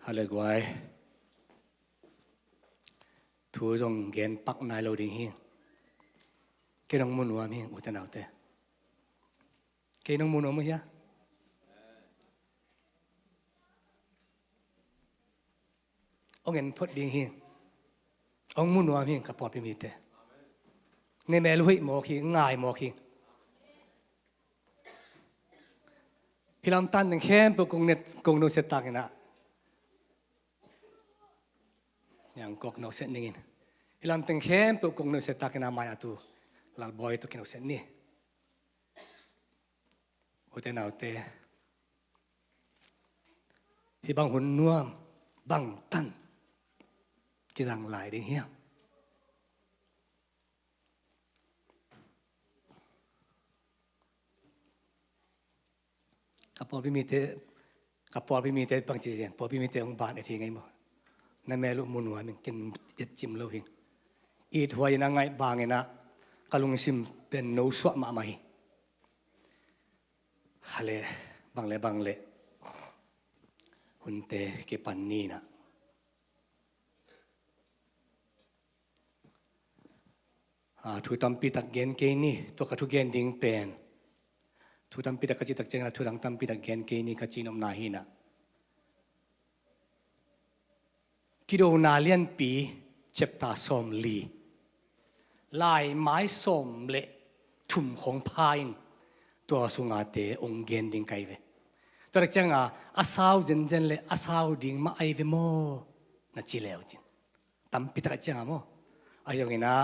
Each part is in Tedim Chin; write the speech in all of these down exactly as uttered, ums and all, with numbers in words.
A le guai. Thu zong gen pak nai lo ding hi. Kei nong mu nuam hi, ute naute. Kei nong mu nuam uh hia? Ong en phot ding hi. Ong mu nuam hi, ka pawlpi mite. Ne mel uh hoih mawk hi, ngai mawk hi. Hi lam tan ding khempeuh kong net, kong nusiat takin ah. Niang kok nusiat ningin. Hi lam teng khempeuh kong nusiat takin ah mai a tu. Lalbawi tawh kinusiat ni. Ute naute. Hih bang hun nuam, bang tan kizang lai ding hiam? Ka pawlpi mite, ka pawlpi mite bang ci zen, pawlpi mite hong ban et hi ngei maw. Na mel uh mu nuam ing, ken et cim lo hi. It huai in a ngaih bangin ah, ka lungsim pen no suah mahmah hi. Hale, bang le bang le. Hunte kipan ni na. Ah, thu tampi tak gen kei ni, tua ka thu gen ding pen. Thu tampi tak ka ci tak ciangin ah thu dang tampi tak gen kei ni ka ci nopna hi na. Kidona lianpi chapter sawmli. Laimai sawm le thum khong pha in tua sungate ong gen ding kai ve. Tua tak ciangin ah a sau zenzen le a sau ding mah ai ve maw na ci leu cin. Tampi tak a ciang a maw. A hi zongin ah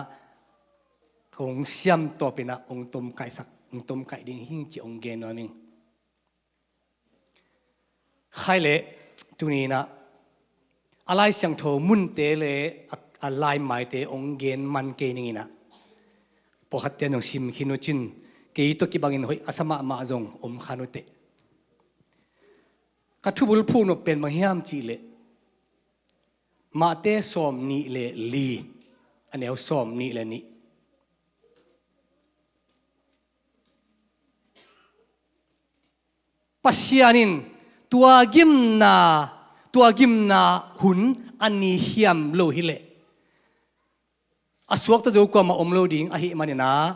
kong siam tawpin ah ong tomkaihsak, ong tomkaih ding hing ci ong gen nuam ing. Khai le, tuni in ah a Lai Siangtho munte le a, a laimaite ong gen man kei ning in ah. Pawlkhatte nong sim khin uh cin, kei tawh kibangin hoih a sa mahmah zong om kha uh teh. Ka thubul phuh nop pen bang hiam cih leh. Mate sawm nih le li, a neu sawm nih le nih. Pasian in tua gimna, tua gimna hun a ni hiam lo hi leh. A suakta zo kuamah om lo ding ahih manin ah,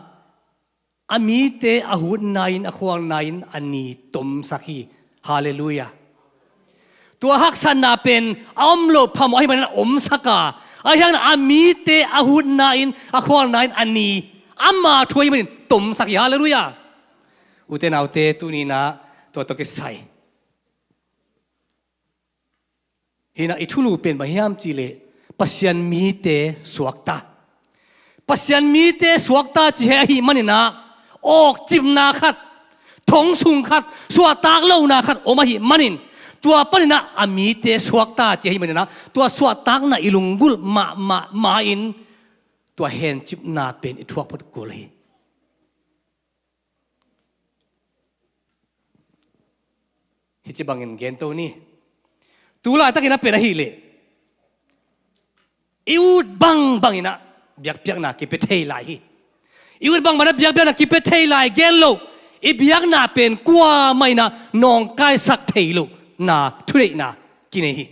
a mite a hutna in a khualna in a ni tomsak hi. Halleluiah. Tua haksatna pen a om lo phamawh ahih manin a omsak a, ahi hangin a mite a hutna in a khualna in a ni ama thu ahih manin tomsak hi. Halleluiah. Ute naute, tuni in ah tua tawh kisai hi na, i thulu pen bang hiam cih leh Pasian mite suakta. Pasian mite suakta ci hi ahih manin ah awkcipna khat, thong sung khat, suahtak lohna khat om ahih manin, tua panin ah a mite suakta ci ahih manin ah tua suahtakna i lunggulh mahmah ma-in tua hencipna pen i thuak phot kul hi. Hih ci bangin gen to ni. Tu laitakin a pen ahih leh i ut bangbang in ah biakpiakna kipia thei lai hi. I ut bangbang in ah biakpiakna kipia thei lai gen lo. I biakna pen kuamah in ah nawngkaisak thei lo na thuneihna kinei hi.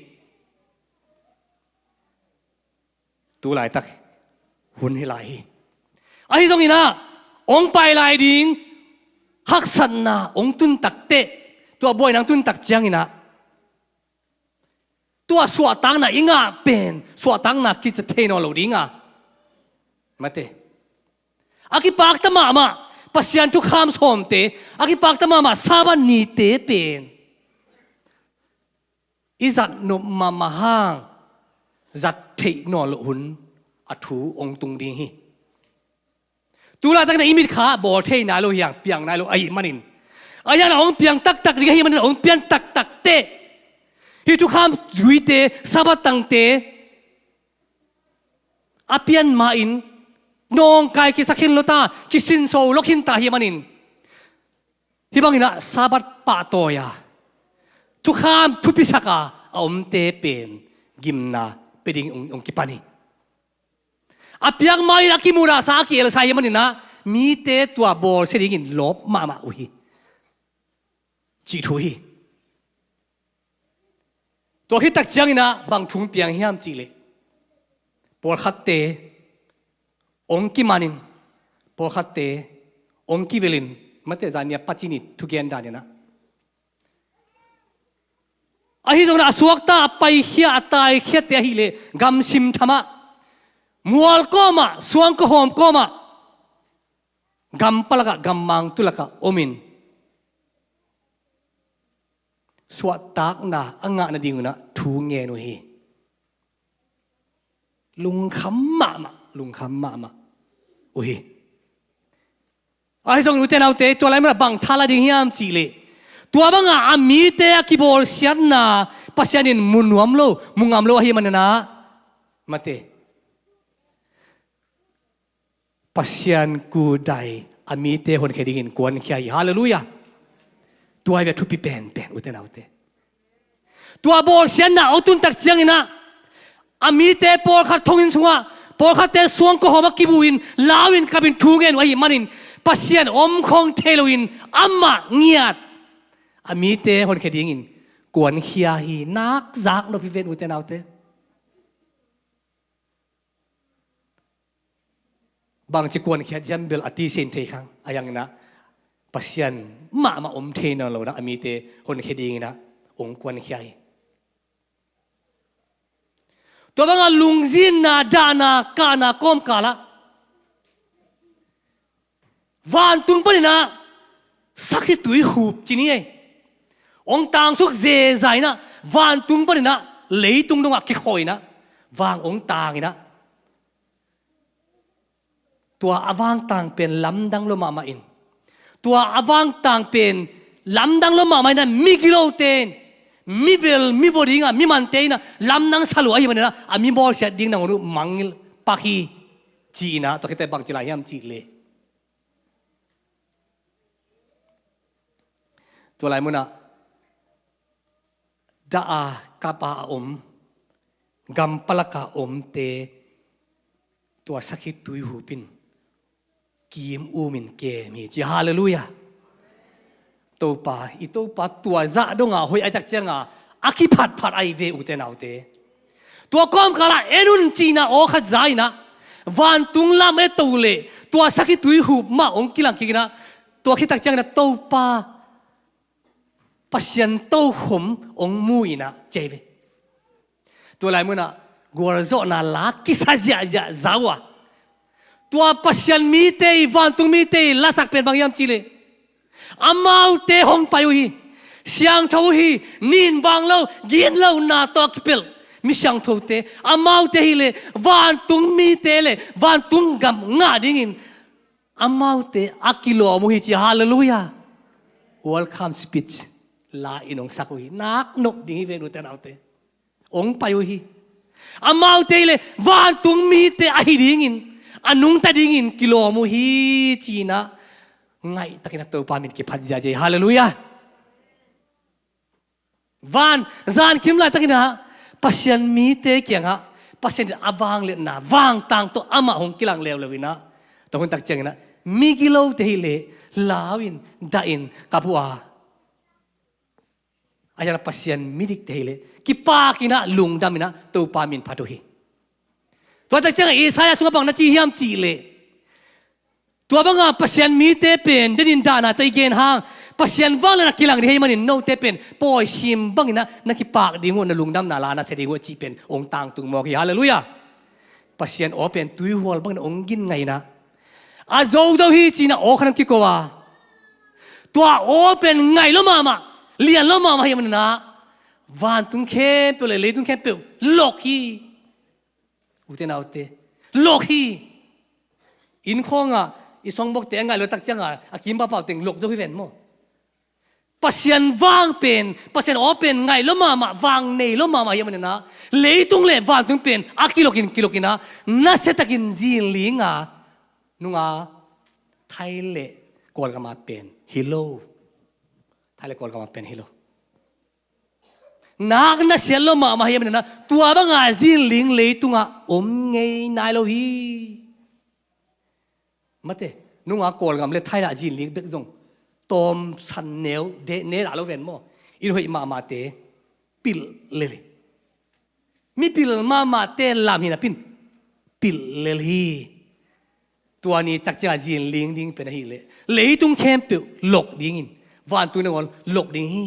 Tu laitak hun hi lai hi. Ahi zongin ah ong pai lai ding haksatna ong tun takteh, tua buaina ong tun tak ciangin ah tua suahtakna i ngah pen suahtakna kici thei nawn lo ding a, mate. A kipakta mahmah Pasian thukham sawmte, a kipakta mahmah Sabbath nite pen i zat nop mahmah hang zat theih nawn loh hun a thu ong tung ding hi. Tu laitakin ah i mitkha bawl thei nai lo hi hang, piang nai lo ahih manin, ahi hangin ah ong piang taktak ding ahih manin ong pian taktak teh, hih thukham zuite, Sabbath tangte a pian ma-in nawngkai kisak khin lo ta, kisinso lo khin ta ahih manin, hih bangin ah Sabbath pahtawi a, thukham thupisak a a omte pen gimna pia ding ong, ong kipan hi. A piak ma-in a kimudahsa, a ki-elsa ahih manin ah mite tua bawlsia dingin lawp mahmah uh hi, cih thu hi. Tua khit tak ciangin ah bang thu hong piang hiam cih leh, pawlkhatte hong kimanin, pawlkhatte hong kivilin, mate, zan ni a paci ni thugen dan in ah. Ahi zongin a suakta, a paikhia, a taikhiate ahih leh gamsim thamah, mual kawmah, suangkawhawm kawmah, gam palakah, gammang tulakah omin, suahtakna a ngah nadingun ah thu ngen uh hi. Lungkham mahmah, lungkham mahmah uh hi. Ahi zongin ute naute, tua lai munah bang thala ding hiam cih leh, tua banga a mite a kibawlsiatna Pasian in mu nuam lo, mu ngam lo ahih manin ah, mate, Pasian kudai a mite honkhia dingin kuankhia hi. Halleluiah. Tua hi ve a thupi penpen, ute naute. Tua bawlsiatna hong tun tak ciangin ah, a mite pawlkhat thonginn sungah, pawlkhatte suangkawhawm ah kibuin, lau-in, kapin thu ngen uh ahih manin, Pasian om khong thei loin amah ngiat a mite honkhia dingin kuankhia hi. Nakzak nop hi ven, ute naute. Bangci kuankhiat hiam bel a tisen thei khang, a hi hangin ah Pasian mahmah om thei nawn lo in ah a mite honkhia dingin ah hong kuankhia hi. Tua banga lungzinna, dahna, kahna kawmkalah vantung panin ah sakhituihup ci ni ei, hong tangsuk zeza in ah, vantung panin ah leitung dongah kikhawi in ah, vang hong tang in ah, tua a vangtang pen lamdang lua mahmah in, tua a vangtang pen lamdang lua mahmah in ah, migilote in, mivel mivaw dingah mimante in ah lamdang sa lua ahih manin ah, a mi bawlsiat ding nangawn uh mangngilh pak hi, ci-in ah, tua khit teh bangci lai hiam cih leh, tua lai munah dah a, kap a a om, gam palak a omte, tua sakhituihup in kim umin kem hi, ci. Halleluiah. Topa, i Topa tua zah donga hoih a hi tak cianga a kiphatphat ahi ve, ute naute. Tua kawmkalah en un, ci-in ah aw khat za in ah, vantung lam e to leh tua sakhituihup mah hong kilang kik in ah, tua khit tak ciangin ah Topa, Pasian tokhom hong mu in ah, ci hi ve. Tua lai munah gualzawhna la kisa ziahziah za uh a, tua Pasian mite i, vantung mite i lasak pen bang hiam cih leh, amaute hong pai uh hi. Siangtho uh hi. Nin bang lo, gin lo, na tawh a kipelh mi siangthote, amaute hi leh vantung mite leh vantung gam ngah dingin amaute a kilawm uh hi, ci. Halleluiah. Welcome speech la in hong sak uh hi. Nak nop ding hi ven, ute naute. Hong pai uh hi. Amaute hi leh vantung mite ahi dingin, a nungta dingin kilawm uh hi, ci-in ah ngaihtakin ah Topa min kiphat ziahziah hi. Halleluiah. Van, zankim laitak in ah Pasian mite kiangah Pasian in a vangliatna vangtang tawh amah hong kilang leuleu in ah, tua hun tak ciangin ah migilote hi leh lau-in, dah in kap uh a, a hi hangin ah Pasian midikte hi leh kipak in ah, lungdam in ah Topa min phat uh hi. Tua tak ciangah Isaiah sungah bang na ci hiam cih leh, tua banga Pasian mite pen denin dahna tawh i gen hang, Pasian vangliatna kilang ding ahih manin note pen pawisim bangin ah na kipak ding uh, na lungdamna la na sia ding uh, cih pen hong tangtung mawk hi. Halleluiah. Pasian aw pen tuihual bangin hong gin ngaih in ah, a zozo hi, ci-in ah aw khat hong kiko a, tua aw pen ngaih lua mahmah, lian lua mahmah ahih manin ah, vantung khempeuh leh leitung khempeuh lok hi. Ute naute, lok hi. Inn khawngah i songbokte a ngaih lua tak ciangah a kim pahpah teng lok zo hi ven maw. Pasian vang pen, Pasian aw pen ngaih lua mahmah, vang nei lua mahmah ahih manin ah, leitung leh vantung pen a kilokin, kilokin ah, nasiatakin zinling a, nunga Thai leh Kawlgam a pen hi lo. Thai leh Kawlgam a pen hi lo. Nak nasiat lua mahmah ahih manin ah, tua banga zinling leitungah om ngei nai lo hi. Mate, nunga Kawlgam leh Thai lah zinling bek zong tawmsan neu deh ne la lo ven maw. Inn hoih mahmahte pilh lel hi. mipil mahmahte lam hi napi-in pilh lel hi. Tua ni takciang a zin ling ding pen ahih leh leitung khempeuh lok dingin, vantung nangawn lok ding hi,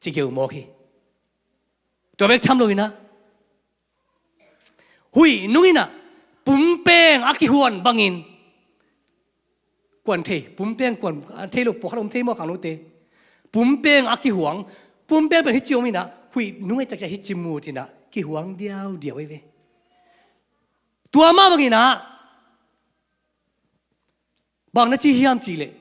ci geu mawk hi. Tua bek tham loin ah, huih nung in ah pumpeng a kihuan bangin, kuan thei, pumpeng kuan thei lo pawlkhat om thei maw, khangnote? Pumpeng a kihuang, pumpeng pen hih ci om in ah, huih nung ei takciang hih ci mut in ah kihuang diaudiau ei ve. Tua mah bangin ah, bang na ci hiam cih leh,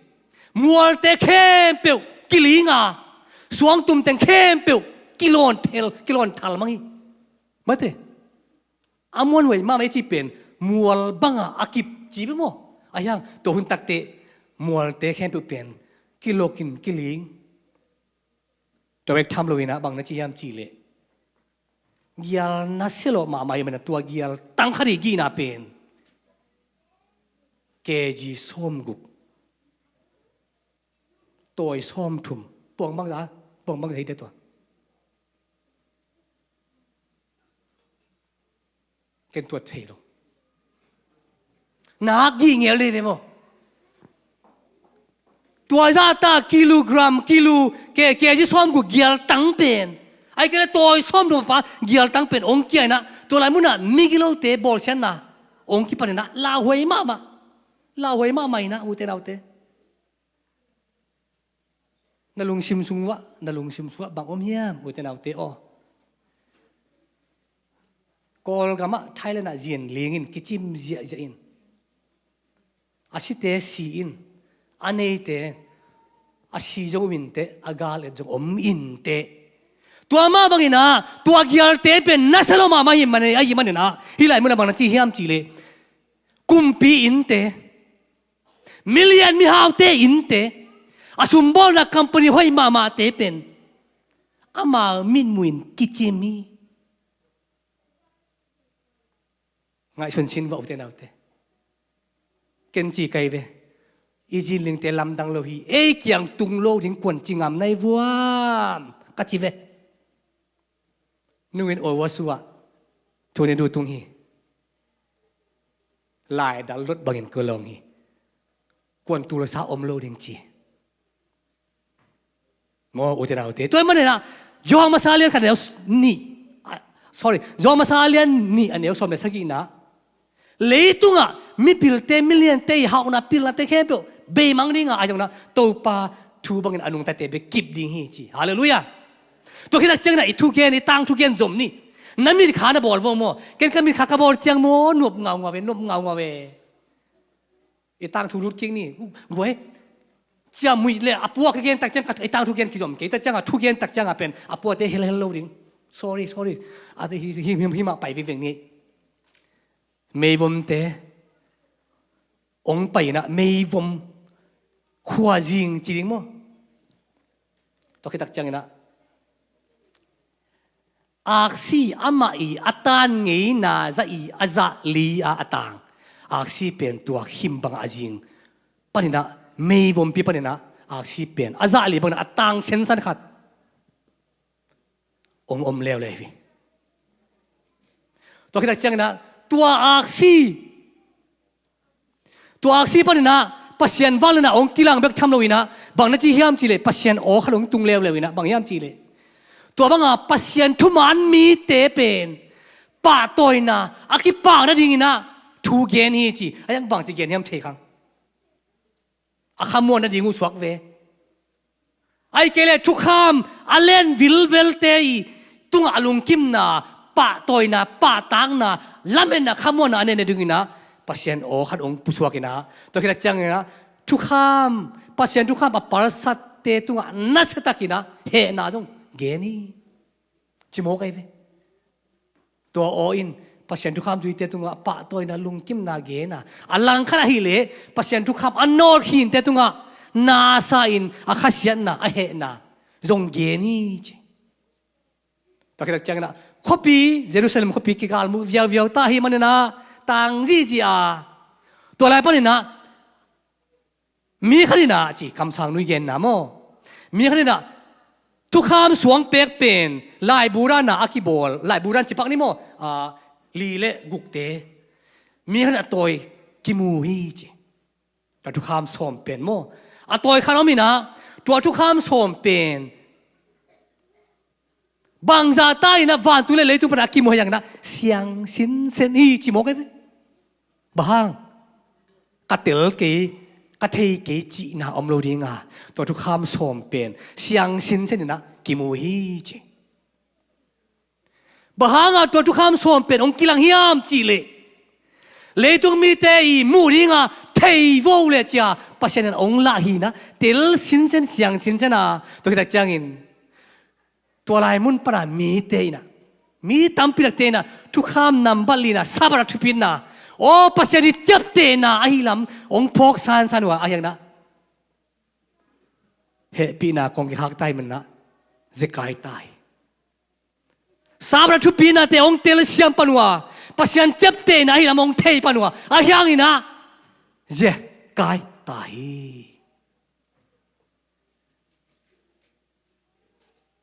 mualte khempeuh kiling a, suangtum teng khempeuh kilawn thel, kilawn thal mang hi. Mate, a muanhuai mahmah i cih pen mual bangah a kip ci ve maw? Ahih hang tua hun takteh mualte khempeuh pen kilokin kiling. Tua bek tham loin ah bang na ci hiam cih leh, gial nasia lawh mahmah ahih manin ah tua gial tang khat i gihna pen K G sawmguk, tawi sawmthum, puang bang za, puang bang za hi te tua. Ken tua thei lo. Nak gih ngel dei ve maw? Tua zahta kilogram, kilo, K, K G sawmguk gial tang pen, ahih kei leh tawi sawmthum a pa gial tang pen hong kia in ah, tua lai munah migilote bawlsiatna hong kipan in ah, lauhuai mahmah. Lauhuai mahmah in ah, ute naute. Na lungsim sung uah, na lungsim sung uah bang om hiam, ute naute aw? Kawlgamah, Thailand ah zin ling in, kicim ziahziah in. A site si in, a neite a si zong om inteh, a gal et zong om inteh. Tua mah bangin ah, tua gialte pen nasia lawh mahmah ahih manin, ahih manin ah, hih lai munah bang na ci hiam cih leh, kumpi innte, million mihaute innte, a sumbawlna company hoih mahmahte pen amau mitmuh in kicim hi. Ngaihsun sin vua, ute naute. Ken ci kei ve. I zinlingte lamdang lo hi. Ei kiang tung lo ding kuan ci ngam na hi vuam, ka ci ve. Nungin owasu ah thu ne duh tung hi. Laidal lot bangin ka lawng hi. Kuan tulsa om lo ding ci. Maw, ute naute. Tua ahih manin ah, Johan masa a lian khat a neu s-, nih, ah, sorry, Johan masa a lian nih a neu sawm le sagihna ah, leitungah mipilte, millionte i hauhna, pilnate khempeuh beimang ding a, ahi zongin ah Topa thu bangin a nungtate bek kip ding hi ci. Halleluiah. Tua khit tak ciangin ah i thugen, i tangthu gen zom ni. Na mitkha na bawl vo maw? Ken ka mitkha ka bawl ciang maw, nuam ngaungau ve, nuam ngaungau ve. I tangthu lut kik ni. Guai, ciamnuih le a pua ka gen tak ciang, ka, i tangthu gen kizom kei tak ciang a, thu gen tak ciang a pen a puate helhel lo ding. Sorry, sorry. A, hi, hi, hi, himah pai vingveng ni. Meivomte hong pai in ah, meivom khuazing ci ding maw? Tua khit tak ciangin ah, aksi amah i a tan ngeina zah i a zah li a a tang aksi pen tua him bangah a zing panin ah, meivompi panin ah, aksi pen a zah li bangin ah a tang sensan khat hong om leuleu hi. Tua khit tak ciangin ah, tua aksi, tua aksi panin ah Pasian vangliatna hong kilang bek tham loin ah, bang na ci hiam cih leh, Pasian aw khat hong tung leuleu in ah, bang hiam cih leh, tua banga Pasian thuman mite pen pahtawina a kipak nadingin ah thu gen hi ci. Ahi hang bangci gen hiam thei khang. A khamuan nading uh suak ve. Ahih kei leh thukham a len vilvelte i tungah a lungkimna, pahtawina, pahtakna, lametna, khamuanna a neih nadingin ah Pasian aw khat hong pusuak in ah, tua khit tak ciangin ah thukham, Pasian thukham a palsatte tungah nasiatakin ah hehna zong gen hi. Ci mawk ahi ve. Tua aw in Pasian thukham zuite tungah pahtawina, lungkimna gen a, a langkhat ahih leh Pasian thukham a nawlkhinte tungah nasa in a khasiatna, a hehna zong gen hi ci. Tua khit tak ciangin ah khuapi, Jerusalem khuapi kigalmuh viauviau ta ahih manin ah tang zihziah a, tua lai panin ah mi khat in ah ci, kamsang nui genna maw, mi khat in ah Thukham suang pek pen laibu dan a kibawl, laibu dan cipak ni maw, a, li le gukte, mi khat a tawi kimu hi ci. Tua thukham sawm pen maw, a tawi khat om in ah, tua thukham sawm pen bangzah ta in ah vantung le leitung pan a kimu hiam in ah, siang sinsen hi ci mawk hi ve. Bang hang? Ka tel kei, ka thei kei cihna om lo ding a, tua thukham sawm pen siang sinsen in ah kimu hi ci. Bang hang a tua thukham sawm pen hong kilang hiam cih leh, leitung mite i muh ding a thei vo le cia Pasian in hong lah hi in ah, tel sinsen siang sinsen a, tua khit tak ciangin tua lai mun pan a mite in ah, mi tampi takte in ah thukham nambat li in ah, Sabbath a thupitna, aw, Pasian i ciaptehna ahi lam hong phawk sansan uh a, ahi hang in ah hehpihna kong kikhak ta ahih manin ah zekai ta hi. Sabbath a thupitnate hong telsiam pan uh a, Pasian ciaptehna ahi lam hong thei pan uh a, ahi hang in ah zekai ta hi.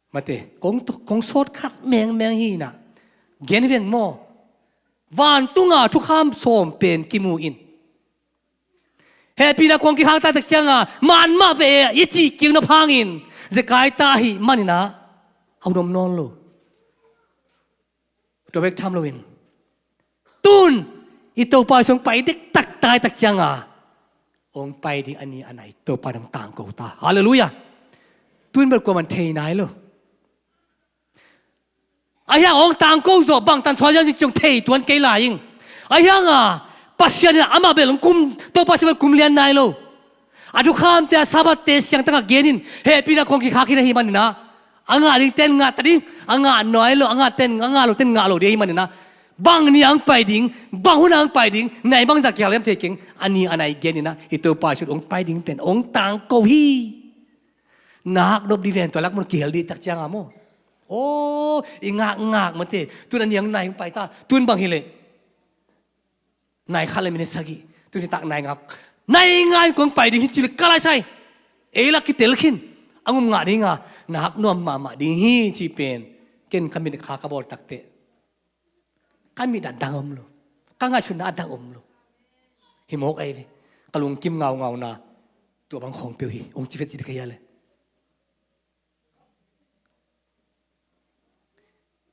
Mate, kong, kong sawt khat mengmeng hi in ah, gen veng maw. Vantung a thukham sawm pen kimu in, hehpihna kong kikhak ta tak ciang a, man mah ve e i cih kik nop hangin zekai ta ahih manin ah a hun om nawn lo. Tua bek tham loin, tun i Topa Jesu hong pai dektak ta i tak ciang a, hong pai ding a ni a nai Topa in hong tangko ta. Halleluiah. Tun bel kuaman thei nai lo. Ahi hang hong tangko zawh, bang tan sawn hiam cih hong thei tuan kei lai ing. Ahi hang a, Pasian in ah amah bel hong kum, Topa Jesu bel kum lian nai lo. A thukhamte, a Sabbath-te siangtak a gen in, hehpihna kong kikhak hi in ahih manin ah, a ngah dingten ngah ta ding, a ngah nai lo, a ngahten, a ngah loten ngah lo ding ahih manin ah, bang ni a hong pai ding, bang hun a hong pai ding, nai bangzah kihel hiam thei keng, a ni a nai gen in ah, i Topa Jesu hong pai ding pen hong tangko hi. Nak nop ding ven, tua lak mun kihel ding tak ciang a maw. Aw, i ngakngak mate, tun a ni a nai hong pai ta, tun bang hi leh nai khat le minit sagih, tu nitak nai nga, nai nga in kong pai ding hi ci leh ka lai sai. Ei lak kitel khin, a ngum ngah ding a, nak nuam mahmah ding hi cih pen, ken ka mit kha ka bawl takteh, ka mit a dang om lo, ka ngaihsutna a dang om lo. Hi mawk ei ve, ka lungkim ngaungauna, tua bang khawng peuh hi, hong ci vet ci ding ka hia le.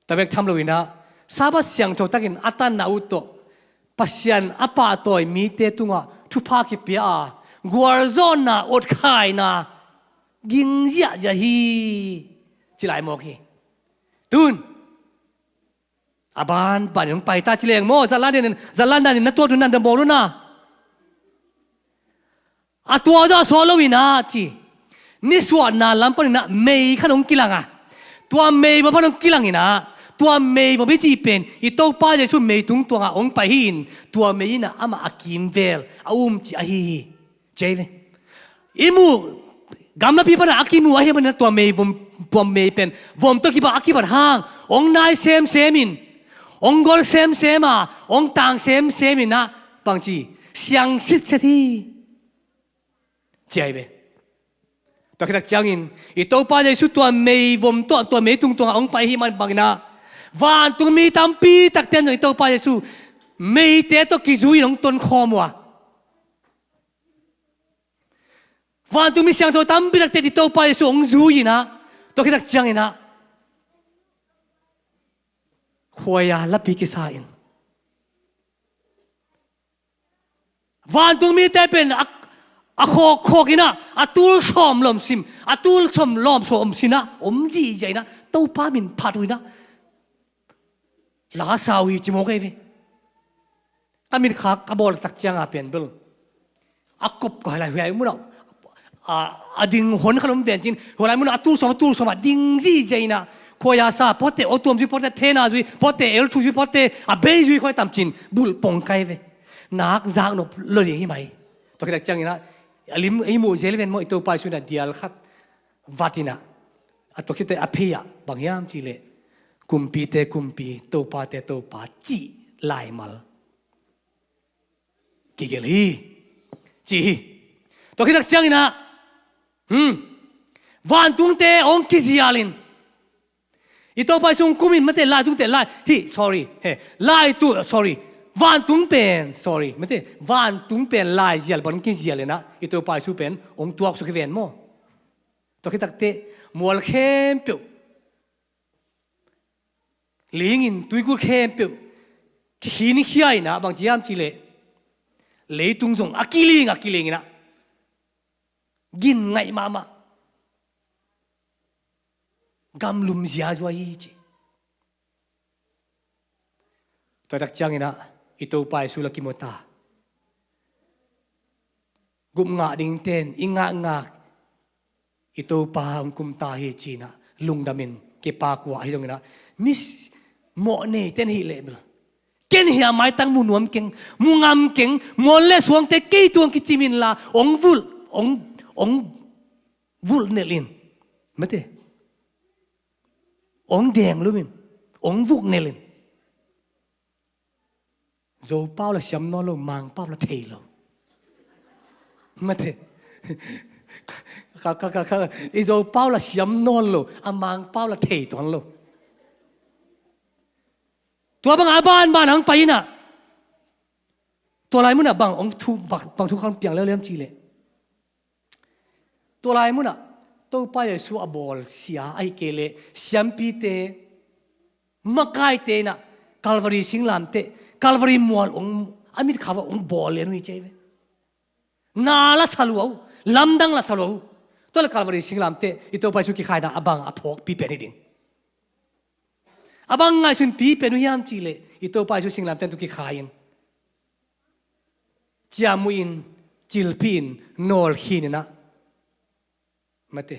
Tua bek tham loin ah, Sabbath siangtho takin a tanna uh tawh Pasian a pahtawi mite tungah thupha kipia a, gualzawhna, otkhaina ging ziahziah hi, ci lai mawk hi. Tun a banban in hong pai ta ci leng maw, zatlan danin, zatlan danin na tuat un na, na bawl un na. A tua zawh a sawt lo in ah ci, nisuahna lam panin ah mei khat hong kilang a, tua mei vom khat hong kilang in ah, tua mei vom i cih pen i Topa Jesu mei tungtuang ah hong pai hi-in, tua mei in ah amah a kimvel a um cih ahi hi. Ci hi ve. I muh gamlapi pan ah a kimu ahih manin ah tua mei vom, tua mei pen vom tawh kibang a kibat hang hong nai semsem in, hong gol semsem a, hong tang semsem in ah, bangci, siang sitset hi, ci hi ve. Tua khit tak ciangin i Topa Jesu tua mei vom tawh, tua mei tungtuang ah hong pai ahih man bangin ah, vantung mi tampi takte in zong i Topa Jesu meite tawh kizui in hong tonkhawm uh a, vantung mi siangtho tampi takte in i Topa Jesu hong zui in ah, tua khit tak ciangin ah khuaia lapi kisa in, vantung mite pen a, a khawkkhawk in ah, a tul sawm lawm sim, a tul sawm lawm sawm sim in ah, om zihziah in ah, Topa min phat uh in ah, la sa uh hi ci mawk hi ve. Ka mit kha ka bawl tak ciang a pen bel, a kop ka lai huai mun ah, a, a ding hon kha lom ven cin, huai lai mun ah a tul sawm, a tul sawm a ding zihziah in ah, khuaia sa, pawtte aw tuam zui, pawtte thena zui, pawtte elthu zui, pawtte a bei zui, khuai tam cin, bulh pong kai ve. Nak zak nop lo ding hi mai. Tua khit tak ciangin ah, a lim i muh zel ven maw, i Topa Jesu in ah dial khat vat in ah, a tua khit teh a phei ah bang hiam cih leh, kumpite kumpi, topate topa cih laimal kigelh hi, ci hi. Tua khit tak ciangin ah, hmm, Vantungte hong kizialin, i Topa Jesu hong kumin, mate, laitungte, lai, hi, sorry, he, laitu, sorry, vantung pen, sorry, mate, vantung pen laizial bang hong kizialin ah, i Topa Jesu pen hong tuaksuk hi ven maw. Tua khit takteh mual khempeuh lingin, tuigut khempeuh kikhin khia in ah, bang ci hiam cih leh, leitung zong a kiling, a kiling in ah, gin ngaih mahmah, gamlum ziazua hi ci. Tua tak ciangin ah, i Topa Jesu la kimu ta. Gupngah dingten i ngakngak, i Topa hong kum ta hi ci-in ah, lungdamin kipak uh a, ahi zongin ah, mi s-, mawh neite na hih leh bel, ken hih a maitang mu nuam keng, mu ngam keng, mual le suangte kei tung kicim inla, hong vulh, hong, hong vulh nelh in, mate, hong deng lum in, hong vuk nelh in. Zopau la siam nawn lo, Mangpau la thei lo. Mate. Ka, ka, ka, ka, i Zopau la siam nawn lo, a Mangpau la thei tuan lo. Tua bang a banban hong pai in ah, tua lai munah bang hong thu, bang, bang thu khat piang leuleu hiam cih leh, tua lai munah Topa Jesu a bawlsia, ahih kei leh siampite, makaite in ah Calvary singlamteh, Calvary mual hong, a mitkhap ah hong bawl lian uh hi ci ve. Na la sa lua uh, lamdang la sa lua uh. Tua leh Calvary singlamteh i Topa Jesu kikhai in ah, a bang a phawkpi pen hi ding, a bang ngaihsunpi pen uh hiam cih leh, i Topa Jesu singlamteh tawh kikhai in, ciamnuih in, cilpih in, nawlkhin in ah, mate,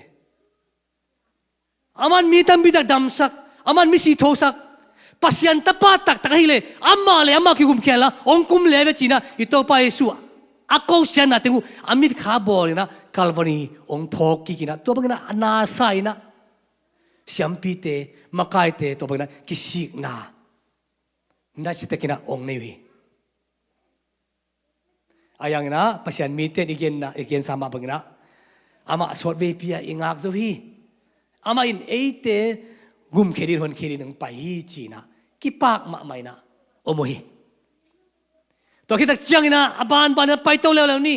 aman mi tampi tak damsak, aman misi thosak, Pasian Tapa taktak ahih leh, amah le amah kigumkhia inla, hong kum le ve ci-in ah, i Topa Jesu a kosiatna teng uh a mitkha bawl in ah, Calvary hong phawk kik in ah, tua bangin ah a na sa in ah, siampite, makaite, tua bangin ah kisikna, na siatekin ah hong nei uh hi. A yang in ah, Pasian mite in i genna, i gensa mah bangin ah, amah sawtveipi ah i ngak zo hi. Amah in eite gumkhia dingin, honkhia dingin hong pai hi ci-in ah, kipak mahmah in ah om uh hi. Tua khit tak ciangin ah, a banban in ah paito leuleu ni.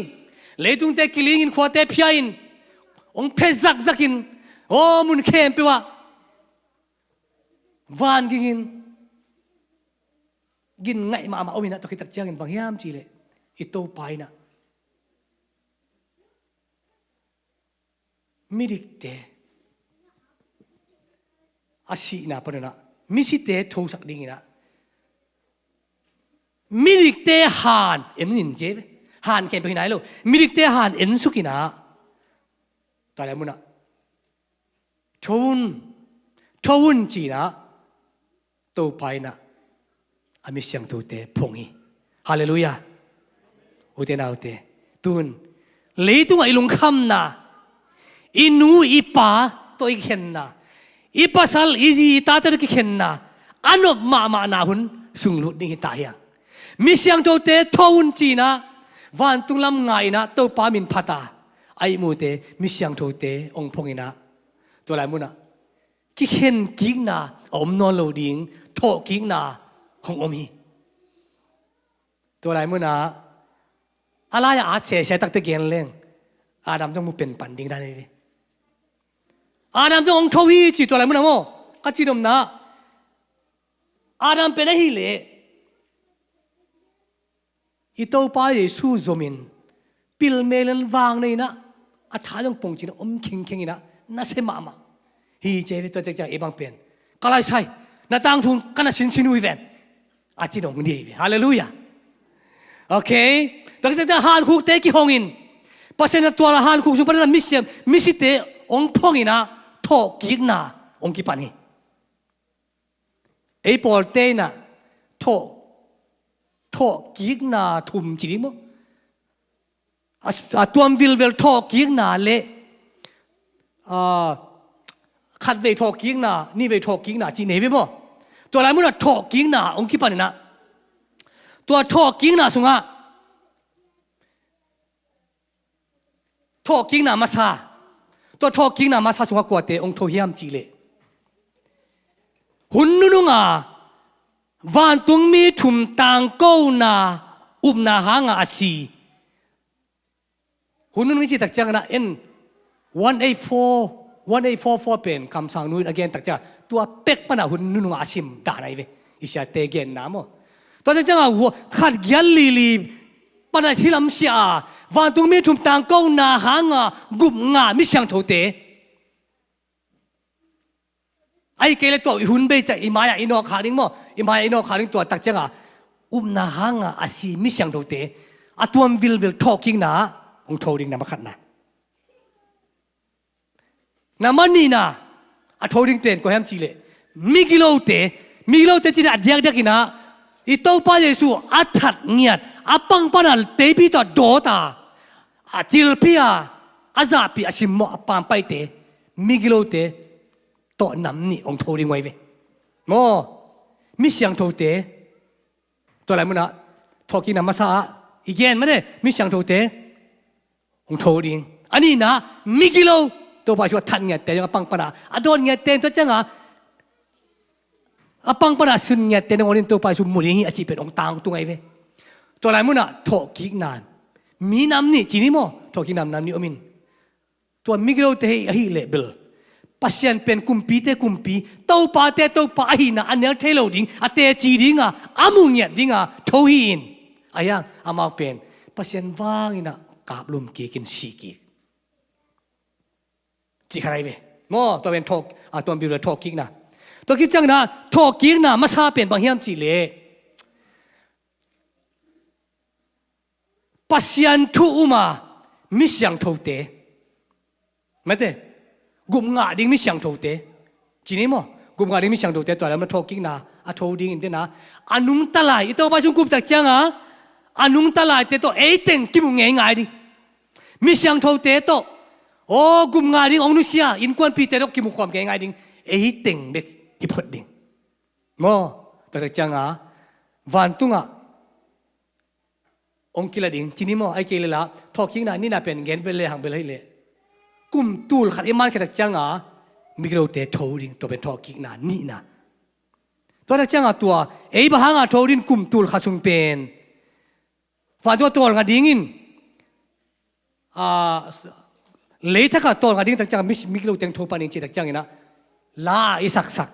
Leitungte kilingin, khuate phia in, hong phe zakzak in, aw, mun khempeuh ah vanging in, gin ngaih mahmah om in ah, tua khit tak ciangin bang hiam cih leh, i Topa in ah midikte a sihna pan un ah, misite thosak dingin ah, midikte han en in ci ve. Han khempeuh hi nai lo, midikte han ensuk in ah, tua lai munah, "Tho un, tho un," ci-in ah, Topa in ah a mi siangthote phong hi. Halleluiah. Ute naute, tu-in leitungah i lungkhamna, i nu i pa tawh i kikhenna, i pasal i zi i tate tawh kikhenna a nop mahmahna hun sunglut ding hi ta hi hang. Mi siangthote tho un ci-in ah, vantung lam ngai in ah, Topa min phat a, a ihmute mi siangthote hong phong in ah, tua lai munah kikhen kikna a om nawn lo ding, thawh kikna hong om hi. Tua lai munah, a lai-ah a sese takte gen leng, Adam zong mu penpan ding dan hi ve. Adam zong hong tho hi ci, tua lai munah maw, ka cih nopna, Adam pen ahih leh, i Topa Jesu zomin, pilmel in vang nei in ah, a tha zong pongcin ah om khingkheng in ah, nasia mahmah hi ci ve. Tua ciangciang ei bang pen, "Ka laisai, na tangthu ka na sinsin uh hi ven," a cih nong nei ve. Halleluiah. Okay. Tua ciangciang hankhukte kihong in, Pasian in a tua lai hankhuk sung panin a misiam, misite hong phong in ah, thawhkikna hong kipan hi. Ei pawlte in ah thawh, thawhkikna thum ci ding maw? A, a tuam vilvel thawhkikna le, a, khatvei thawhkikna, nihvei thawhkikna ci nei ve maw? Tua lai munah thawhkikna hong kipan in ah, tua thawhkikna sungah, thawhkikna masa, Tua thawhkikna masa sungah kuate hong tho hiam cihleh, hun nununga vantungmi thum tangkona upna hanga a si. Hun nunung i cih tak ciangin ah en one eight four, one eight four four pen kamsang nu in a gen tak ciangin tua pek panah hun nununga a sim dan ahi ve. I siate genna maw. Tua tak ciangin ah khat giat li li panah hilam sia a, vantungmi thum tangkona hanga gupngah mi siangthote. Ahih kei leh tua i hun bei ciang i mai-ah i nawk khak ding maw, i mai-ah i nawk khak ding tua tak ciangin ah upna hanga a si mi siangthote a tuam vilvel thawhkikna ah hong tho ding na masa khatna. Na masa nihna a tho ding pen kua hiam cihleh, migilote, migilote cih leh a diakdiakin ah i Topa Jesuh a that ngiat, a pang panah teipi tawh dawt a, a cilpih a, a zahpih a simmawh a pampaite, migilote tawh nam nih hong tho ding uh ahi ve. Maw, mi siangthote, tua lai munah thawhkikna masa ah i gen mate, mi siangthote hong tho ding. A nihna, migilo, Topa Jesuh a that ngiatte, a pang panah a dawt ngiatte, tua ciangin ah a pang panah a sun ngiatte nangawn in Topa Jesuh mu ding hi a cih pen hong tangtung ahi ve. Tua lai munah thawhkikna mi nam nih ci ni maw, thawhkikna nam nih om in. Tua migilote hi ahih leh bel, Pasian pen kumpite kumpi, topate topa ahihna a nel thei lo ding, a teci dinga, a mu ngiat dinga tho hi in. Ahi hang amau pen Pasian vangin ah kaplum kik in si kik. Cih khat ahi ve. Maw, tua pen thawh, a, tuam vilvel thawhkikna. Tua khit ciangin ah thawhkikna masa pen bang hiam cihleh, Pasian thu um a mi siangthote. Mate, gupngah ding mi siangthote. Ci ni maw, gupngah ding mi siangthote tua lam na thawhkikna a tho dingin tena. A nungta lai, i Topa sung kup tak ciangin ah, a nungta laite tawh ei teng kimu ngeingai ding. Mi siangthote tawh, aw, gupngah ding hong nusia innkuanpihte tawh kimu khawm ngeingai ding. Ei teng bek hi phot ding. Maw, tua tak ciangin ah vantungah hong kila ding, ci ni maw, ahih kei leh la, thawhkikna nihna pen gen vel le hang bel ahih leh, kum tul khat i mankhia tak ciangin ah migilote tho ding, tua pen thawhkikna nihna. Tua tak ciangin ah tua, ei bang hanga tho ding kum tul khat sung pen, vantungah tawlnga dingin, a, leithakah tawlnga ding tak ciangin ah mi, migilote hong tho pan ding ci tak ciangin ah, la i saksak.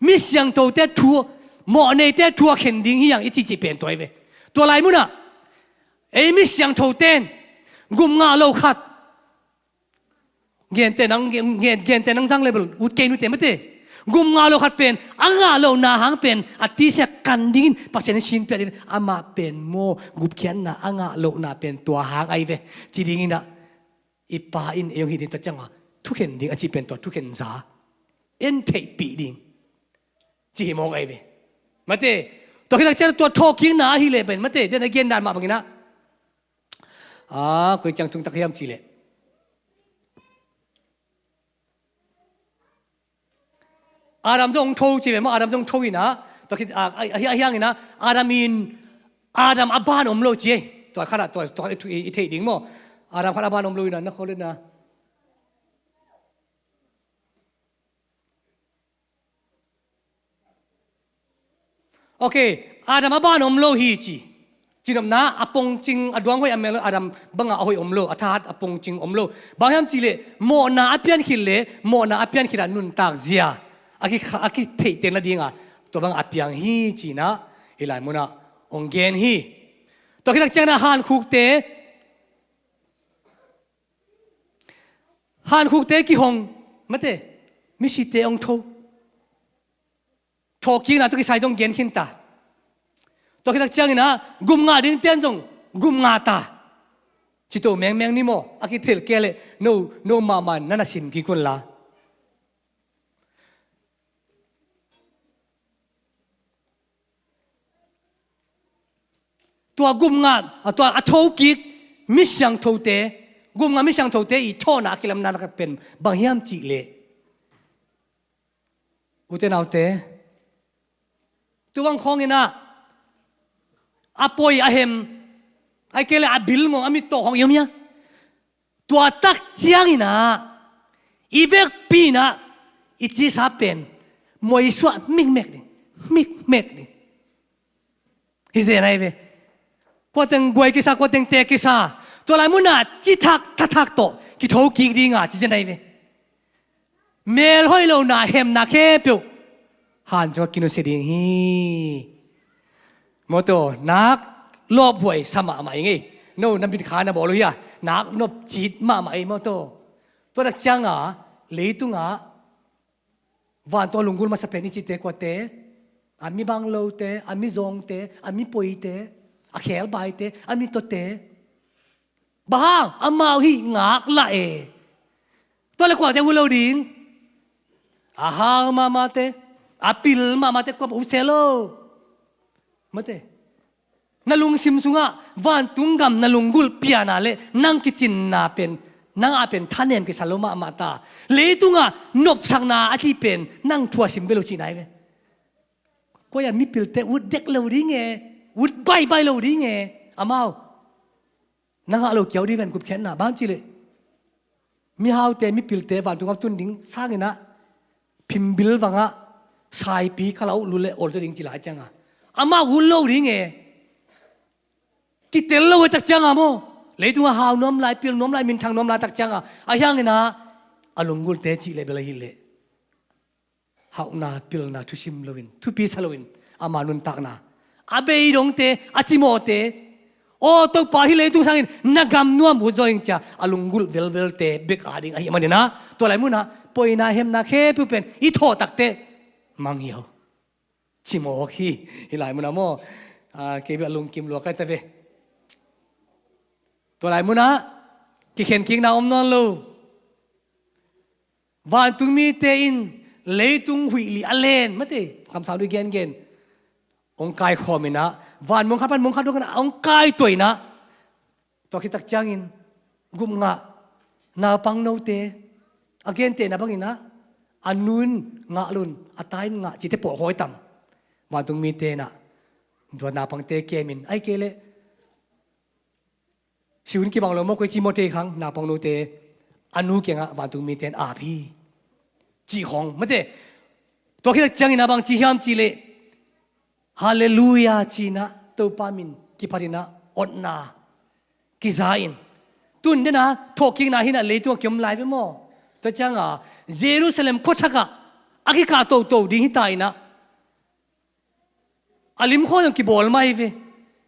Mi siangthote thu, mawhneite thu a khen ding hi hang i cihcih pen tua hi ve. Tua lai munah ei mi siangthote in gupngah lo khat, gente nang, gen, gente nang zang level ut kei nute mate. Gupngah lo khat pen a ngah lohna hang pen a tisiah kan dingin Pasian in sin pia ding, amah pen maw gupkhiatna a ngah lohna pen tua hang ahi ve, ci dingin ah i Pa in ei hong hih ding, tua ciangin ah thukhen ding a cih pen tua thukhen za, en theihpih ding, ci hi mawk ahi ve. Mate, tua khit tak ciang tua thawhkikna ahih leh pen mate, den a gen dan mah bangin ah, a, koi ciang tung tak hiam cihleh, Adam zong hong tho ci ve maw, Adam zong hong tho in ah, tua khit, a, a, a, a hiang in ah, Adam in, Adam a ban om lo ci ei. Tua khat ah, tua, tua khat i, i theih ding maw. Adam khat a ban om lo in ah, na khol in ah. Ok, Adam a ban om lo hi ci. Cinopna a pongcing a duang hoih a mel Adam bangah a hoih om lo, a thahat a pongcing om lo. Bang hiam cihleh, mawhna a piankhit leh, mawhna a piankhit ah nuntak zia a ki, a kitheihtel nadingah tua bangah a piang hi ci-in ah, hih lai munah hong gen hi. Tua khit tak ciangin ah hankhukte, hankhukte kihong, mate, misite hong tho. Thawhkikna tawh kisai zong gen khin ta. Tua khit tak ciangin ah gupngah dingte in zong gupngah ta. Cito mengmeng ni maw, a kithel kei leh no, no mahmah na na sim kik un la. Tua gupngah, a, tua a thokik mi siangthote, gupngah mi siangthote i thawhna a kilamna lak pen bang hiam cihleh, ute naute, tu bang khawngin ah a poi a hem, ahih kei leh a bil ngong a mittawh khawng i om hia? Tua tak ciangin ah I vekpi-in ah i cisa pen moisuah mikmek ding, mikmek ding. Hi zen ahi ve. Kua teng guai kisa, kua teng te kisa, tua lai munah cithak thathak tawh kitho kik ding a ci zen ahi ve. Melhoih lohna, hemna khempeuh han cungah kinusia ding hi. Mawtaw, nak lawphuai sa mahmah ing ei. No na mitkha na bawl uh hi a, nak nopcit mahmah ei mawtaw. Tua tak cianga leitungah vantung a lunggulh masa pen i cihte kuate? A mi banglote, a mi zawngte, a mi poite, a khebaite, a mi tawte. Bang hang? Amau hih ngaklah e. Tua le kuate ut lo ding? A hau mahmahte, a pil mahmahte kuamah ut se lo. Mate. Na lungsim sungah vantung gam na lunggulh piana le nang kicinna pen, nang a pen thanem kisa lo mahmah ta. Leitungah nopsakna a cih pen nang thuasim ve lo cihna hi ve. Koi a mipilte ut dek lo ding e, ut baibai lo ding e. Amau na ngah lo kiau ding ven gupkhiatna. Bang cih leh mihaute, mipilte vantung gam tun ding sanginah phimbil vangah saipi kala uh lu le olzaw ding ci lai cianga amau ut lo ding e. Kitel lo e tak cianga maw. Leitungah hau nuam lai, pil nuam lai, minthang nuam lai tak cianga a hianginah a lunggulte cih leh bel ahileh hauhna, pilna thusim loin, thupi sa loin ama nuntakna, a bei dongte, a cimawhte, aw Topa, hih leitung sangin na gam nuam ut zaw ing cia a lunggulh velvelte bek a ding ahih maninah tua lai munah poina, hemna khempeuh pen i thawh takteh mang hi ho. Cimawh hi. Hih lai munah maw, kei bek a lungkim lua kai ta ve. Tua lai munah kikhenkikna om nawn lo. Vantung mite in leitung huih li a len, mate, kamsang dui gengen hong kaikhawm inah, van mong khat pan mong khat dong inah hong kaituah inah, tua khit tak ciangin gupngah naupang note, a gentehna banginah a nu in ngah loin a ta in ngah cihte pawlkhawi tam. Vantung mite inah tua naupangte kemin, ahih kei leh siun kibang lo maw, koi ci maw thei khang, naupang note a nu kiangah vantung mite in ap hi cih khawng, mate. Tua khit tak ciangin a bang ci hiam cih leh Halleluiah ci inah Topa min kiphat inah otna kiza in, tun dena thawhkikna hi inah leitungah kiom lai ve maw. Tua cianga Jerusalem khuathakah a kikah toto ding hi ta inah a lim khawng zong kibawl mah hi ve.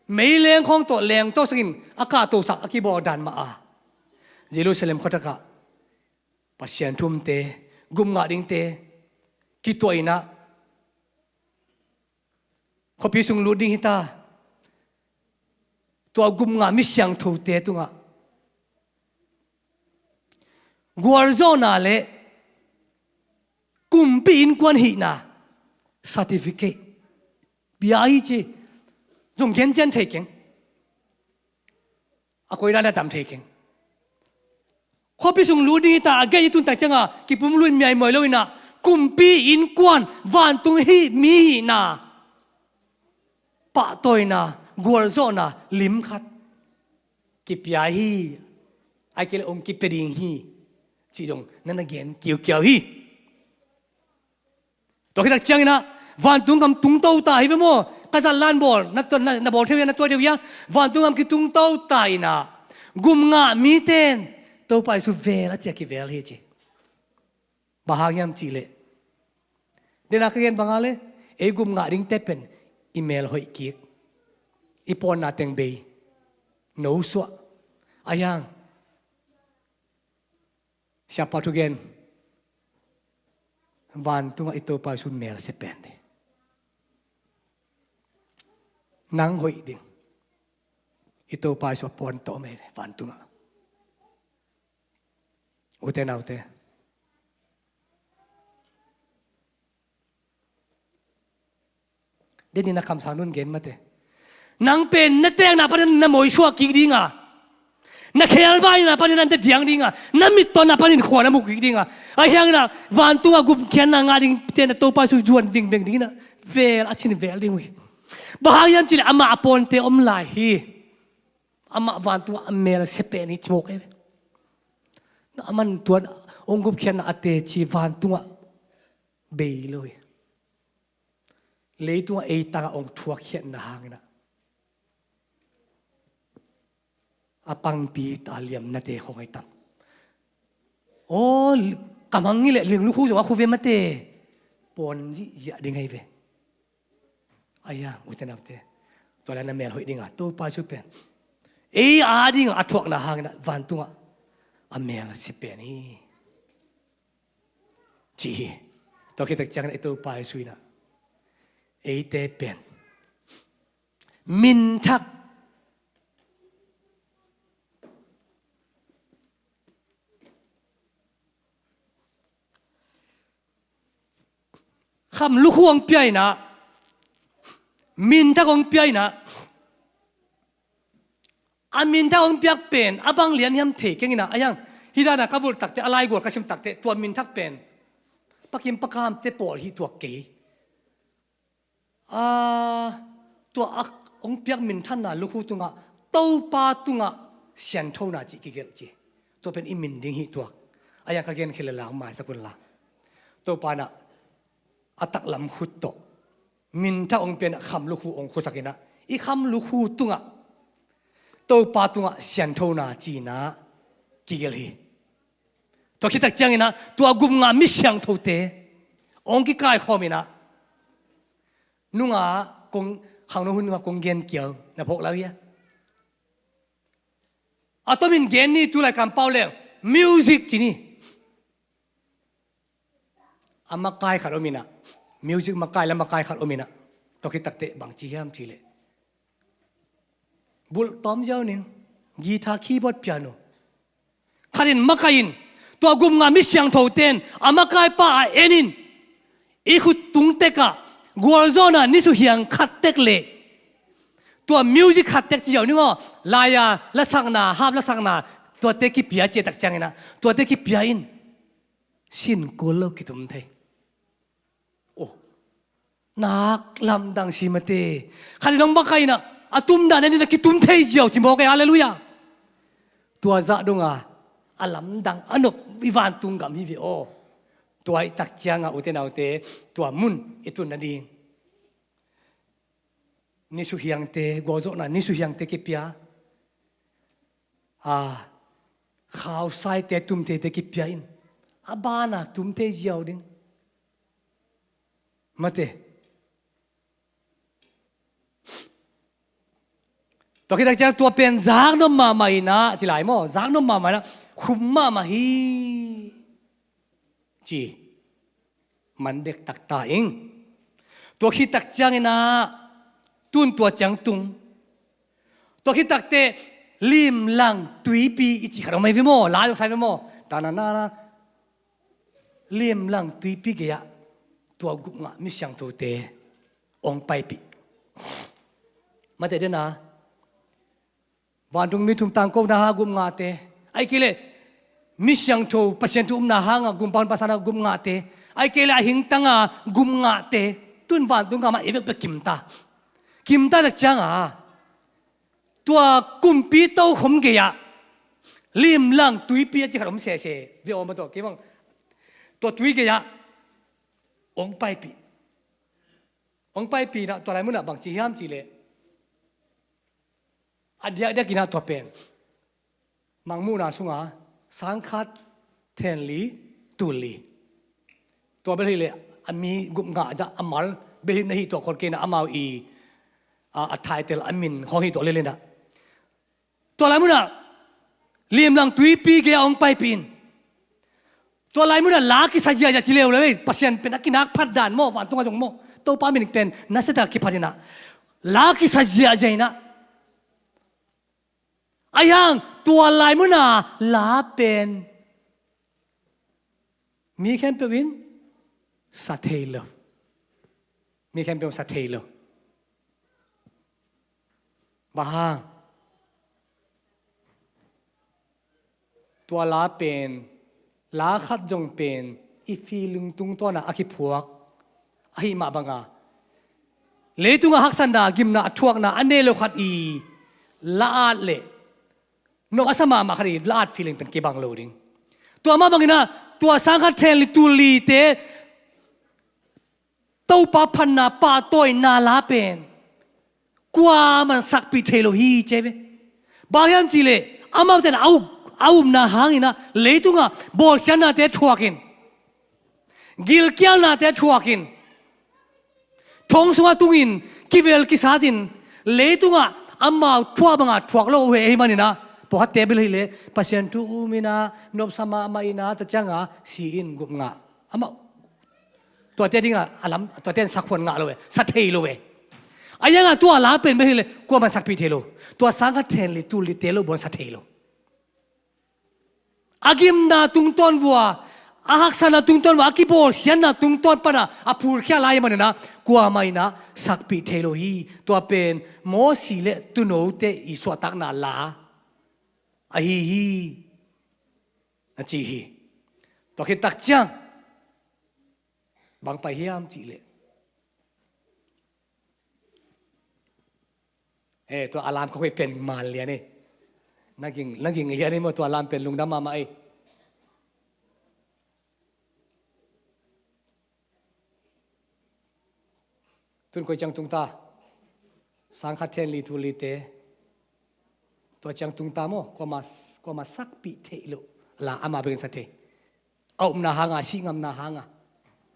Meileng khawng tawh leng tawh sakin a kahtosak a kibawl dan mah a, Jerusalem khuathakah Pasian thumte, gupngah dingte kituah inah khuapi sung lut ding hi ta. Tua gupngah mi siangthote tungah gualzawhna le kumpi innkuan hihna certificate pia hi ci. Zong gencian thei keng. A koidan a dam thei keng. Khuapi sung lut ding hi ta, a gei i tun tak cianga kipum lut miaimuai lo inah kumpi innkuan, vantung hih mi hihna pahtawina, gualzawhna lim khat kipia hi. Ahih kei leh hong kipia ding hi cih zong na na gen kiukiau hi. Tua khit tak cianginah vantung gam tungto ta hi ve maw. Ka zat lan bawl na, na, na bawl thei uh hia, na tuai thei uh hia? Vantung gam kitungto ta inah gupngah mite in Topa Jesu vel a cia kivel hi ci. Bang hang hiam cih leh, dena ka gen banga le ei gupngah dingte pen i mel hoih kik, i pawnna teng bei, no suah. A hiang Siapa thugen, vantungah i Topa Jesu melse pen ding. Nang hoih ding. I Topa Jesu a pawn tawh om ei ve vantungah. Ute naute, denin a kamsang nun gen mate. Nang pen na tekna panin na moisuah kik dinga, na khelbaina panin na diang dinga, na mittawnna panin khua na mu kik dinga, a hiangin a vantungah gupkhiatna ngah dingte na Topa Jesu zuan vingveng dingin a vel a cin vel ding uh hi. Bang hang hiam cih leh amah a pawnte om lai hi. Amah vantungah a melse pen hi ci mawk ei ve. Aman tuan hong gupkhiatna a teci vantungah bei lo hi. Leitungah ei tangah hong thuakkhiatna hanginah a pangpi ta liamnate khong ai tam. Aw, ka mang ngileh ling lukhu zong a khu ve mate. Pawn zihziah ding ai ve. Aia, ute naute, tua lai na mel hoih dinga Topa Jesu pen ei a dinga a thuakna hangin vantungah a mel a si pen hi, ci hi. Tua khit tak ciangin ei Topa Jesu inah eite pen minthak kham lukhu hong pia inah, minthak hong pia inah, a minthak hong piak pen a bang lian hiam thei keng inah, a hiang hih dana ka vulh takte, a laigual ka sim takte, tua minthak pen pakim pakamte pawl hih tuak kei. A, tua a hong piak minthanna lukhu tungah Topa tungah sianthona cih kigelh ci. Tua pen i min ding hih tuak. A hiang ka gen khel le lang maisak un la. Topa inah a taklam khut tawh minthak hong pia inah kham lukhu hong khusak inah i kham lukhu tungah Topa tungah sianthona ci inah kigelh hi. Tua khit tak ciangin ah tua gupngah mi siangthote hong kikaikhawm inah, nungah kong, khangno hun nungah kong gen kiau na phawk lau hia? A tomin gen ni, tulai kampau leng music ci ni. A makai khat om inah, music makai la makai khat om inah, tua khit takteh bang ci hiam cih leh, bulh tawm ziau ning, guitar, keyboard, piano khat in makai in, tua gupngah mi siangthote in a makaipa a en in, i khut tung tekah gualzawhna nisuhiang khat tek leh tua music khat tek ci ziau ning aw, lai-a lasakna, harp lasakna, tuate kipia ci tak ciangin ah, tuate kipia in sin kul lo kitum thei. Oh, nak lamdang si mate. Khat in hong makai inah a tumdan en inah kitum thei ziau ci mawk e, halleluiah. Tua zah donga a lamdang a nop i vantung gam hi ve aw. Tua i tak cianga ute naute, tua mun i tun nading nisuhiangte, gualzawhna nisuhiangte kipia, a, khausaite tumtheite kipia in, a bana tumthei ziau ding mate. Tua khit tak ciang tua pen zaknop mahmah inah, ci lai maw, zaknop mahmah inah khum mahmah hi, ci man dektak ta ing. Tua khit tak ciangin ah tun tua ciang tung. Tua khit takteh limlang tuipi i ci khat om mai ve maw, lai zong sai ve maw, tananana. Limlang tuipi gei-ah tua gupngah mi siangthote hong paipih. Mate dena, vantung mi thum tangkona ha gupngahte, ahih kei leh mi siangtho Pasian thu upna hanga gumpa honpa sana gupngahte, ahih kei leh a hingtanga gupngahte, tun vantung gama i vekpi kimta. Kimta tak cianga tua kumpi tokhom gei-ah limlang tuipi a ci khat om sese ve aw, ma tawh kei bang. Tua tui gei-ah hong paipih. Hong paipih inah tua lai munah bang ci hiam cih leh, a diakdiak inah tua pen mangmuhna sunga sangkhat thenli tulli, tua bel hileh a mi gupngah zah a mal bel hi na hi tuah khol kei inah, amau i, a, a title, a min khawng hi tuah lel inah. Tua lai munah limlang tuipi gei-ah hong paipih in. Tua lai munah la kisa ziahziah ci leuleu ei, Pasian pen a kinak phat dan maw, vantung a zong maw, Topa min pen nasia tak kiphat inah, la kisa ziahziah inah. Ahi hang tua lai muna la pen mi khempeuh in sa thei lo. Mi khempeuh in sa thei lo. Bang hang? Tua la pen, la khat zong pen i feeling tungtawnah a kiphuak ahi mah banga, leitungah haksatna, gimna, a thuakna a nei lo khat i la-at leh, nop a sa mahmah khat i la-at feeling pen kibang lo ding. Tua mah banginah Tua sangkhat then li tul lite Topa phatna pahtawina la pen kuaman sakpih thei lo hi ci hi ve. Bang hiam cihleh amau ten a up, a upna hangin ah leitungah bawlsiatnate thuakin, gilkialnate thuakin, thong sungah tungin kivel kisatin leitungah amau thuak banga thuak lo uh hi ahih manin ah, pawlkhatte bel hileh Pasian thu um in ah nopsa mahmah in ah, tua ciangah si in, gup ngah. Amau tuate dingah a lam, tuate in sakhuan ngah lo e, sa thei lo e. A yangah tua la pen bel hileh kuaman sakpih thei lo. Tua sangkhat then li tul lite lo buan sa thei lo. A gimna tungtawn vua, a haksatna tungtawn vua, a kibawlsiatna tungtawn pana a phulkhia lai manin ah kuamah in ah sakpih thei lo hi. Tua pen Mosi le tuunote i suahtakna la ahi hi, a ci hi. Tua khit tak ciang bang pai hiam cihleh, eh, tua alarm ka hoih pen man lian e. Na ging, na ging lian e maw, tua alarm pen lungdam mahmah e. Tun koi ciang tung ta? Sangkhat then li tul lite. Tua ciang tung ta maw, kuamah, kuamah sakpih theih loh la amah bekin sa thei. A upna hanga, a sih ngamna hanga.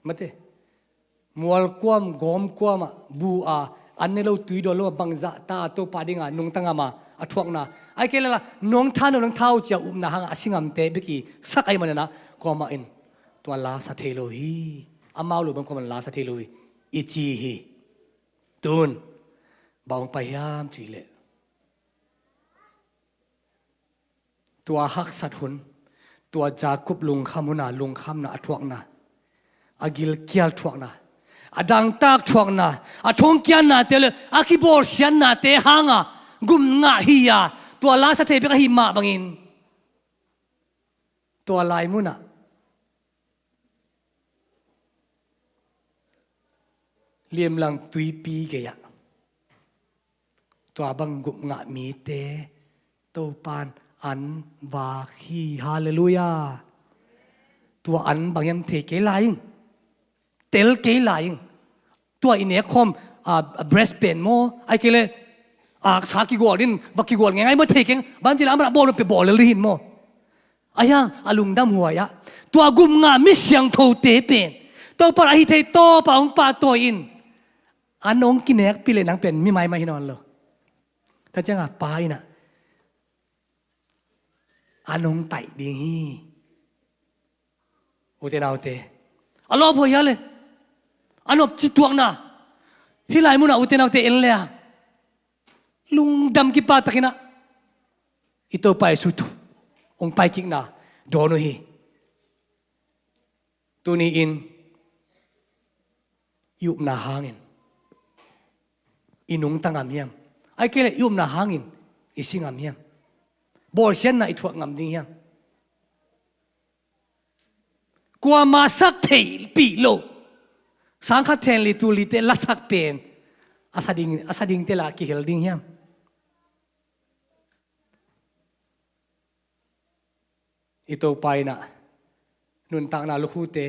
Mate. Mualkuam, gawmkuam ah, bu a, an ne lo, tui dawn lo ah, bangzah ta a Topa dinga nungta ngam a, a thuakna. Ahih kei leh la, nong tha un, nong tha un ci a upna hanga a si ngamte bek i sak ahih manin ah, kuamah in tua la sa thei lo hi. Amau lo bang kuamah in la sa thei lo hi, i ci hi. Tun bang hong pai hiam cihleh, tua haksat hun, tua Jacob lungkham huna, lungkhamna a thuakna, a gilkial thuakna, a dangtak thuakna, a thongkialnate le a kibawlsiatnate hanga gum ngah hi a, tua la sa thei bek ahih mah bangin, tua lai munah liamlang tuipi gei-ah tua bang gum ngah mite Topan an vak hi. Halleluiah. Tua an bang hiam thei kei lai ing. Tel kei lai ing. Tua i nek khawm, a, a breast pen maw, ahih kei leh aksa kigual ding, va kigual ngeingai maw, thei keng. Bang ci leh amah bawl maw, pe bawl lel ding hi maw. Ahi hang a lungdam huai ah, tua gum ngah mi siangthote pen Topa in ahi thei tawpa hong pahtawi in, an hong kinekpih leh nang pen mi maimai hi nawn lo. Tua ciangah Pa in ah an hong taih ding hi. Ute naute, a lawphuai hia le, a nopci tuakna, hih lai munah ute naute en le a, lungdam kipahtakin ah i Topa Jesu thu hong paikikna dawn uh hi. Tuni-in i upna hangin i nungta ngam hiam? Ahih kei leh i upna hangin i si ngam hiam? Bawlsiatna i thuak ngam ding hiam? Kuamah sak theihpih loh sangkhat then li tul lite lasak pen a sa ding, a sa dingte la kihel ding hiam? I Topa in ah nuntakna lukhute,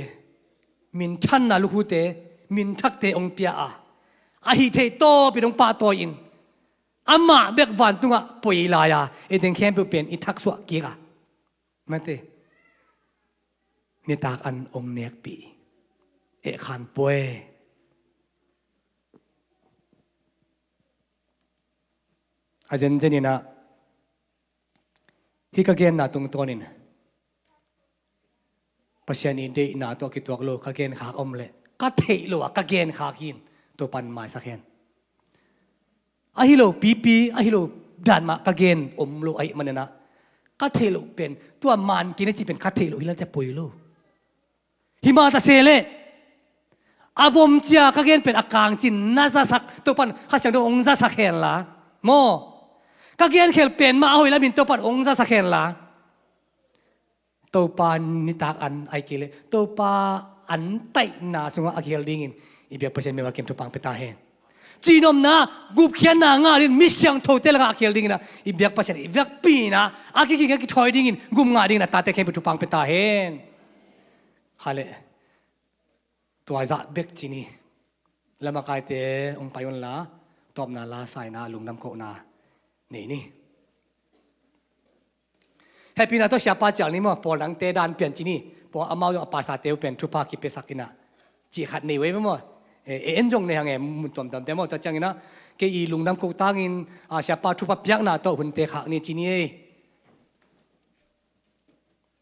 minthanna lukhute, minthakte hong pia a, ahi thei tawpin hong pahtawi in, amah bek vantungah poi lai a, eite khempeuh pen i thaksuah kik a, mate, nitak an hong nekpih. Ehkhan pua e. A zenzen in ah hih ka genna tungtawnin Pasian i deihna tawh kituak lo ka genkhak om leh, ka theih lo a ka genkhak hi in, Topan maisak hen. Ahi lo pipi, ahi lo dan mah ka gen om lo ahih manin ah, ka theih loh pen, tua man kei na cih pen ka theih loh hi lel teh poi lo. Hi mah ta se leh, a vom cia ka gen pen a kang cin na zasak, Topan Kha Siangtho hong zasak hen la maw. Ka gen khel pen mah a hoih lamin Topan hong zasak hen la, Topa nitak an ahih kei leh Topa an taihna sungah a kihel dingin i biak Pasian mimal kim thupha pia ta hen. Cihnopna, gupkhiatna ngah dingin mi siangthote lakah a kihel dingin ah i biak Pasian i biakpi in ah a kiging a kithawi dingin gum ngah dingin a tate khempeuh thupha pia ta hen. Kha leh tua zah bek ci ni. Lamakaite hong pai unla, tawpna la saina lungdam kohna nei ni. Hehpihna tawh siapa cial ni maw, pawl dangte dan pian ci ni. Pawl amau zong a pasate uh pen thupha kipiasak inah cih khat nei uh ei ve maw. E, e en zong nei hang e, mun tuamtuamte maw. Tua cianginah kei i lungdam koh tangin, a, siapa thupha piakna tawh hunte khak ni ci ni ei.